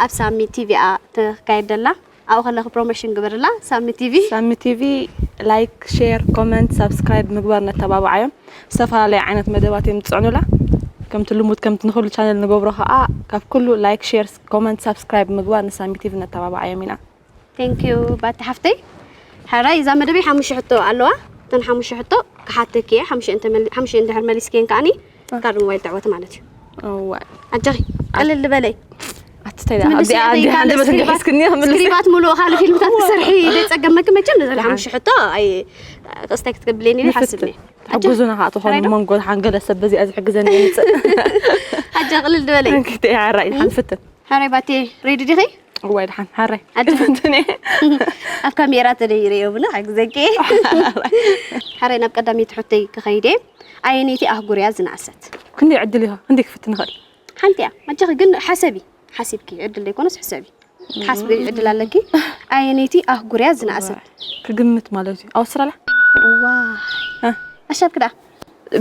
ኣብ ሳሚ ቲቪ እያ ትካየድ ዘላ። ኣብኡ ከለኺ ፕሮሞሽን ግበርላ ሳሚ ቲቪ። ሳሚ ቲቪ ላይክ፣ ሼር፣ ኮመንት፣ ሳብስክራይብ ምግባር ነተባብዓዮም። ዝተፈላለዩ ዓይነት መደባት እዮም ዝፅዕኑላ። ከምቲ ልሙድ ከምቲ ንኩሉ ቻነል ንገብሮ ከዓ ካብ ኩሉ ላይክ፣ ሼር፣ ኮመንት፣ ሳብስክራይብ ምግባር ንሳሚ ቲቪ ነተባብዓዮም ኢና። ቴንክ ዩ ባቲ ሓፍተይ። ሕራይ እዛ መደበይ ሓሙሽተ ሕቶ ኣለዋ። እተን ሓሙሽተ ሕቶ ክሓተኪ እየ። ሓሙሽተ እንተ መሊ- ሓሙሽተ እንድሕር መሊስክየን ከዓኒ ካርድ ሞባይል ትዕወቲ ማለት እዩ። እዋይ ኣጀኺ ቀልል ዝበለይ ኣትተይ ኣዲኣ ኣንዲ ሃንደበት እንዲሒስክኒ ምልስ ስክሪባት ሙሉእ ካልእ ፊልምታት ክሰርሒ ደይፀገመኪ መቸም ነዛ ሓሙሽተ ሕቶ ኣይ ክስታይ ክትገብለኒ ኢለ ሓስብ ንፍትን ተሕጉዙና ከዓ ትኾኑ መንጎ ሓንገለ ሰብ በዚኣ ዝሕግዘኒ ይምፅእ ኣጀ ቅልል ዝበለይ እንክትይ ሓራይ ሓንፍትን ሓራይ ባቴ ሬዲ ዲኺ እዋይ ድሓን ሓራይ ኣጀ ፍትን ኣብ ካሜራ ተደይረዮ ብና ሓግዘኪ ሓራይ ናብ ቀዳመይቲ ሕቶይ ክኸይደ ኣየነይቲ ኣህጉር እያ ዝነኣሰት ክንደይ ዕድል ይኸ ክንደይ ክፍትን ይኽእል ሓንቲ እያ ኣጀኺ ግን ሓሰቢ ሓሲብኪ ዕድል ዘይኮነስ ሕሰቢ ሓስቢ ዕድል ኣለኪ ኣየነይቲ ኣህጉር እያ ዝነኣሰት ክግምት ማለት እዩ ኣውስትራልያ ዋ እ? ኣሻብክ ዳ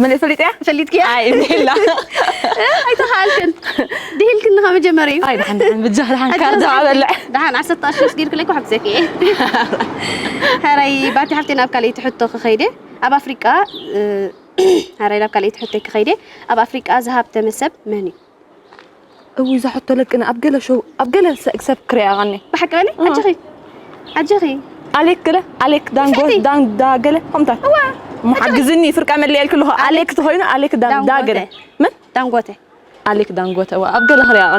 መለይ ፈሊጥያ ፈሊጥክያ ኣይ ሜላ ኣይተኻልክን ድሂልክኒ ካብ መጀመርዩ ኣይ ድሓን ድሓን ብጃ ድሓን ካርድ ኣበልዕ ደሓን ዓሰርተ ቅርሺ ወስዲልክለይ እኮ ሓግዘኪ እየ ሕራይ ባቲ ሓፍቲ ናብ ካልኣይቲ ሕቶ ክኸይደ ኣብ ኣፍሪቃ እ፣ ሕራይ ናብ ካልኣይቲ ሕቶ ክኸይደ ኣብ ኣፍሪቃ ዝሃብተመ ሰብ መን እዩ እው እዛ ሕቶ ለቅነ ኣብ ገለ ሸው ኣብ ገለ ሰ- ሰብ ክሪኣ ቐኒ ብሓቂ በለ ኣጀኺ ኣጀኺ ኣሌክ ገለ ኣሌክ ዳንጎ ፍዕቲ። ዳንዳ ገለ ከምታት እዋ መሓግዝኒ ፍርቃ መለያ ኢልክልኹ ኣሌክ ተኾይኑ ኣሌክ ዳንዳ ዳንጎተ። ገለ ምን ዳንጎተ ኣሌክ ዳንጎተ እዋ ኣብ ገለ ክሪኣ ቐኒ